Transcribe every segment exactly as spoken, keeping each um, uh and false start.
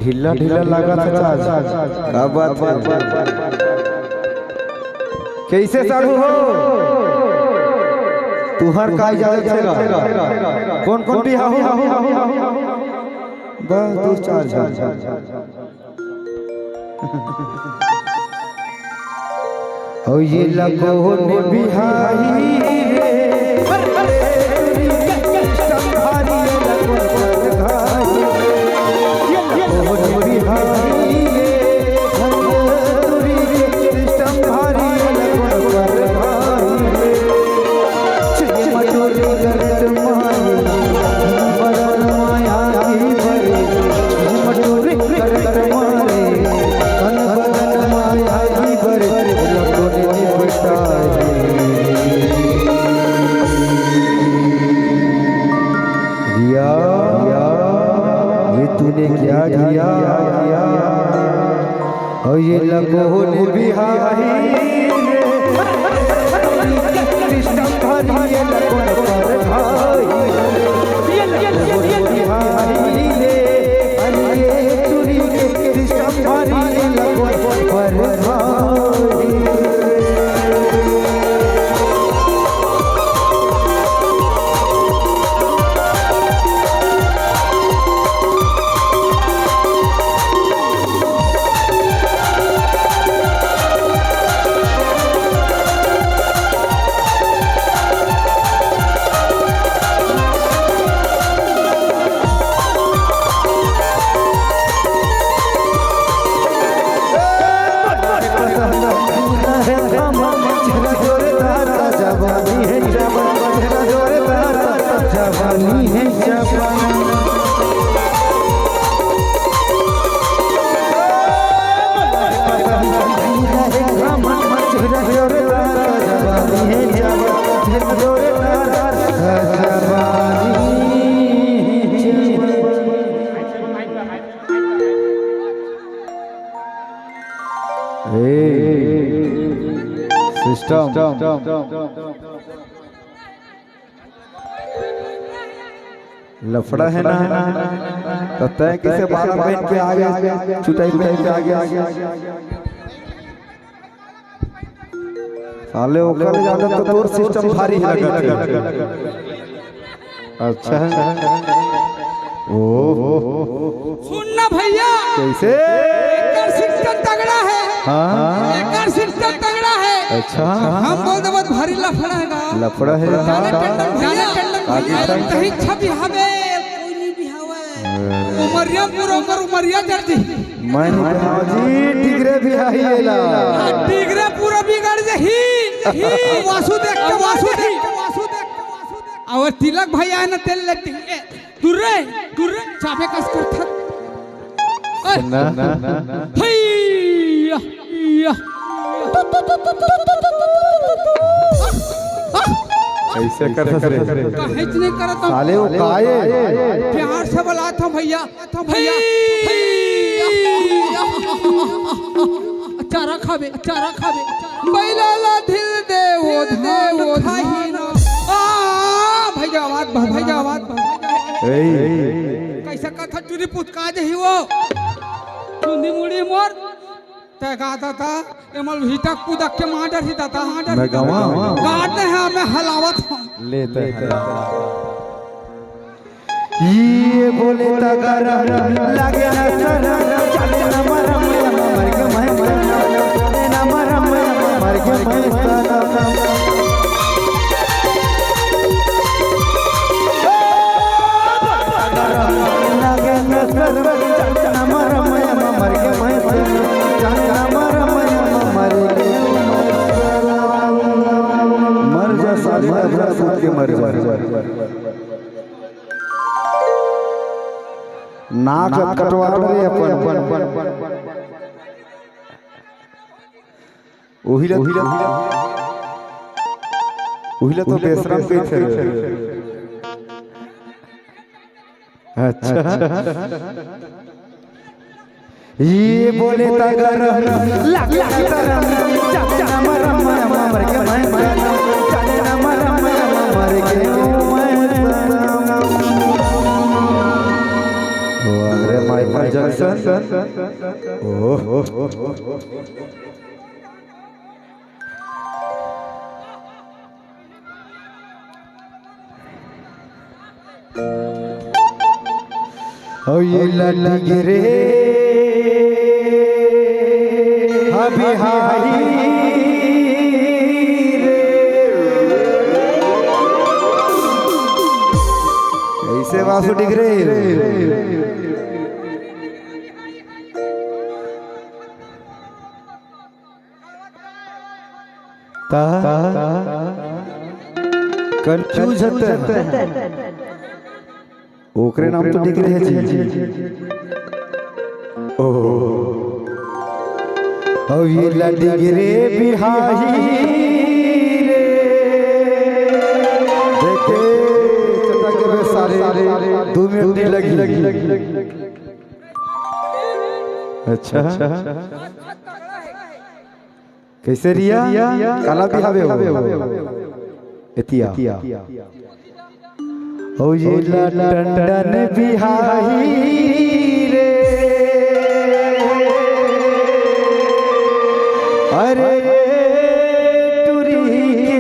ढीला ढीला लागत हे आज। का बात हे? कइसे साढ़ू हो? तुंहर का इजाजत हे गा? कोन कोन बिहाव हो? बस दू चार झन। ओ ये लगोन बिहाई रे, संभारी ये लगोन परघाई। ये लगोन बिहाई रे, संभारी ये लगोन परघाई। ये तूने क्या किया? और ये लगोन बिहाई रे, कृष्ण हरि ये लगोन परघाई। बिहाई रे, अरे ये चूड़ी के कृष्ण हरि ये लगोन परघाई। सिस्टम लफड़ा हे ना, त तैं कइसे बारह पहन के आ गे, चुटाई पहन के आ गे? साले ओकर ले जादा तो तोर सिस्टम भारी हे लगत हे। अच्छा। ओहो। सुन ना भइया। कइसे? एकर सिस्टम तगड़ा हे। हाँ। एकर सिस्टम तगड़ा हे। अच्छा। हम बोल देबो त भारी लफड़ा हे गा। लफड़ा हे। जाने टंडन भइया। जाने टंडन भइया। कहीं छवि हवे, कोई नहीं भी हवे। उमरिया पूरा उमर उमरिया जर जी। मैं नहीं कहा जी, डिगरे भी आई एला। हाँ, डिगरे पूरा बिगड़ जही। वासु देख के, वासु देख के, वासु देख के, वासु देख के। और तिलक भाई आए ना तेल लेते। ए, तू रे, तू रे, चाबे कस कर थक। ए, सुनना। हैया, या। अइसे कर रे। काहेच नहीं करत हूँ। साले वो काये? प्यार से बुलात हूँ भइया। तो भइया, भइया। चारा खाबे, चारा खाबे। बैला ला ढील दे, वो धान खाही ना। आ, भइया, बात, भइया, बात। ए। कइसे कथा चुरी पुचका जही वो। चुंदी मुड़ी मोर। तैं गा दाता, एमल हिटक पुदक के मांडर ही दाता, मांडर मैं ही दाता। गावा? गाते हैं, मैं हलावत हूँ। लेते हैं। ये बोले त गरम लागे न सरम, चले न मरम, मर के मैं सरम, चले न मरम, मर के मैं सरम। लागे न सरम, चले न मरम, मर के मैं सरम, चले न मरम, मर के मैं सरम। मर जा साले, अपना सूत के मर जा। नाक कटवा रे अपन। उही ला, उही ला तो बेसरम कहिथे। अच्छा। ये बोले त गरम, लग, लग, तरम, चले ना मरम, मर के मैं सरम, चले ना मरम, मर के मैं सरम। वाह रे माइकल जैक्सन। ओह। ओ ये लटक रे, हा बिहारी रे। ऐसे वासु डिग रे। ता confuse होते हैं। ओकरे नाम तो डिग रे हे जी। ओ, ओ ये लटक रे बिहारी रे। देखे, चटक के बे सारे, दू मिनट नहीं लगी। अच्छा। कैसे रिया? काला बिहावे हो। एतिया। ओ ये ला टंडन बिहारी रे। अरे टुरी के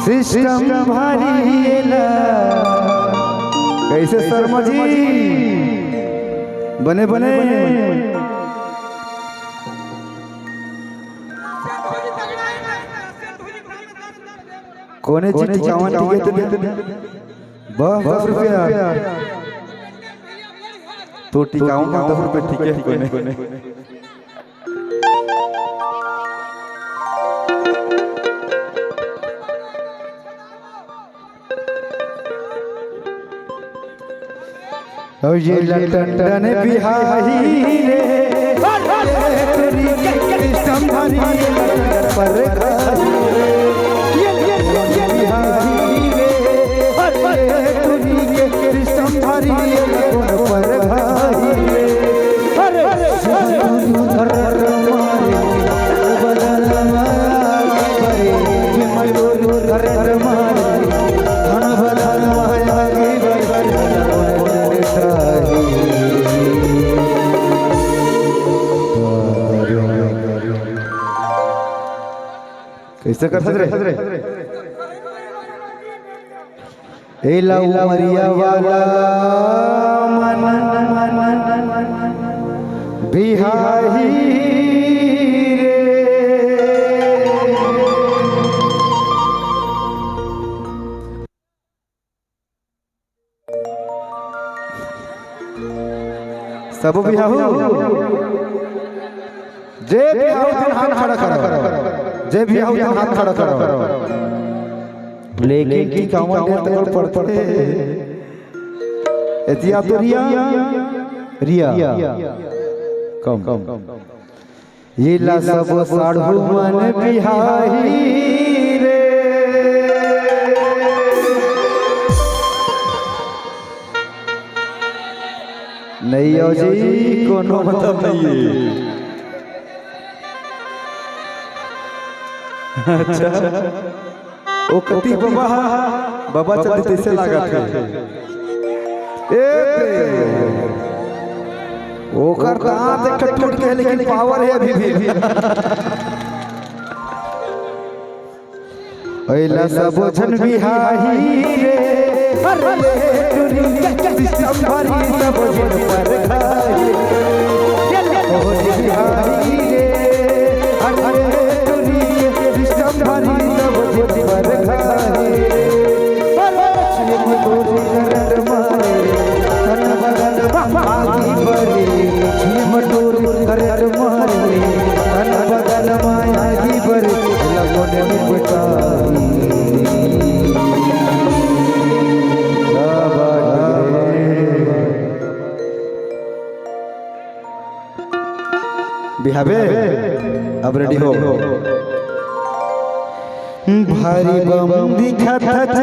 system भारी ला। कैसे शर्मा जी? बने, बने। कोने जी टिकावन टिके तो दे। बस दस रुपया। तो टिकावन का दस रुपया टिके कोने। ओ ये लटंडन बिहारी रे, अरे तोरी के system भारी लटंडन पर खाई। ये, ये, ये, ये बिहारी रे, अरे तोरी के system भारी लटंडन पर खाई। अरे, अरे, अरे, अरे, कैसे कर सकत रे? ए ला उमरिया वाला मन, मन, मन, मन, बिहारी रे। सबो बिहाहू। जे बिहाहू तेन हाथ खड़ा करो। जे बिहाहू तेन हाथ खड़ा करो। लेकिन टिकावन डेढ़ तक पड़थे। एतिया तो रिया, रिया। कम। ये ला सब साढ़ू मन बिहारी रे। नहीं आओ जी, कोनो मतलब नहीं है। अच्छा, ओ कति बबा, बबा चलती तैसे लागत है। ए दे, ओकर दांत एक ठो टूट गए, लेकिन power है अभी भी। ओइला सबो झन बिहाही रे, अरे टुरी के system भारी सबो झन पर खाही। ओ बिहारी रे, अरे टुरी के system भारी सबो झन पर खाही। अरे छुए में तोरी करर मारे, तन बदन मा आगी बरे। छुए में तोरी करर मारे, तन बदन मा आगी बरे। लगन में बेटा। क्या बात है। बिहावे, अब ready हो। भारी बम दिखत हच